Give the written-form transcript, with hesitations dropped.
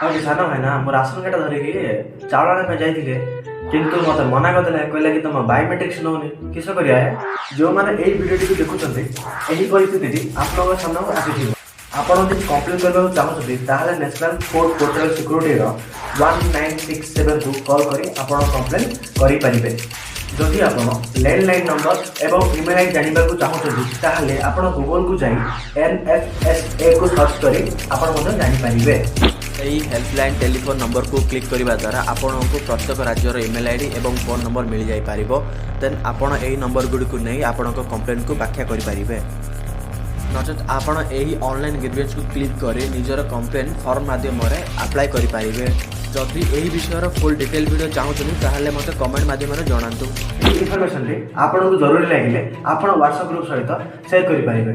ଆଉ କି ସାନ ଭାଇନା, ମୁଁ ରାସନ କାର୍ଡ଼ ଧରିକି ଚାଉଳ ଆଣିବା ପାଇଁ ଯାଇଥିଲି, କିନ୍ତୁ ମୋତେ ମନା କରିଦେଲେ। କହିଲେ କି ତମ ବାୟୋମେଟ୍ରିକ୍ସ ନେଉନି। କିସ କରିବା ହେ? ଯେଉଁମାନେ ଏଇ ଭିଡ଼ିଓଟିକୁ ଦେଖୁଛନ୍ତି, ଏହି ପରିସ୍ଥିତିଟି ଆପଣଙ୍କ ସାମ୍ନାକୁ ଆସିଥିବ। ଆପଣ ଯଦି କମ୍ପ୍ଲେନ୍ କରିବାକୁ ଚାହୁଁଛନ୍ତି, ତାହେଲେ ନ୍ୟାସନାଲ୍ ଫୁଡ୍ ପୋର୍ଟାଲ ସିକ୍ୟୁରିଟିର 1967କୁ କଲ୍ କରି ଆପଣ କମ୍ପ୍ଲେନ୍ କରିପାରିବେ। ଯଦି ଆପଣ ଲ୍ୟାଣ୍ଡଲାଇନ୍ ନମ୍ବର ଏବଂ ଇମେଲ୍ ଆଇଡି ଜାଣିବାକୁ ଚାହୁଁଛନ୍ତି, ତାହେଲେ ଆପଣ ଗୁଗଲକୁ ଯାଇ ଏନ୍ଏଫ୍ଏସ୍ଏକୁ ସର୍ଚ୍ଚ କରି ଆପଣ ମଧ୍ୟ ଜାଣିପାରିବେ। ଏହି ହେଲ୍ପଲାଇନ୍ ଟେଲିଫୋନ୍ ନମ୍ବରକୁ କ୍ଲିକ୍ କରିବା ଦ୍ୱାରା ଆପଣଙ୍କୁ ପ୍ରତ୍ୟେକ ରାଜ୍ୟର ଇମେଲ୍ ଆଇଡି ଏବଂ ଫୋନ୍ ନମ୍ବର ମିଳିଯାଇପାରିବ। ଦେନ୍ ଆପଣ ଏହି ନମ୍ବର ଗୁଡ଼ିକୁ ନେଇ ଆପଣଙ୍କ କମ୍ପ୍ଲେନ୍କୁ ବ୍ୟାଖ୍ୟା କରିପାରିବେ। ନଚେତ୍ ଆପଣ ଏହି ଅନଲାଇନ୍ ଗ୍ରିଭେନ୍ସକୁ କ୍ଲିକ୍ କରି ନିଜର କମ୍ପ୍ଲେନ୍ ଫର୍ମ ମାଧ୍ୟମରେ ଆପ୍ଲାଏ କରିପାରିବେ। ଯଦି ଏହି ବିଷୟର ଫୁଲ୍ ଡିଟେଲ୍ ଭିଡ଼ିଓ ଚାହୁଁଛନ୍ତି, ତାହେଲେ ମୋତେ କମେଣ୍ଟ ମାଧ୍ୟମରେ ଜଣାନ୍ତୁ। ଏହି ଇନଫର୍ମେସନଟି ଆପଣଙ୍କୁ ଜରୁରୀ ଲାଗିଲେ ଆପଣ ହ୍ୱାଟ୍ସଆପ୍ ଗ୍ରୁପ୍ ସହିତ ସେୟାର କରିପାରିବେ।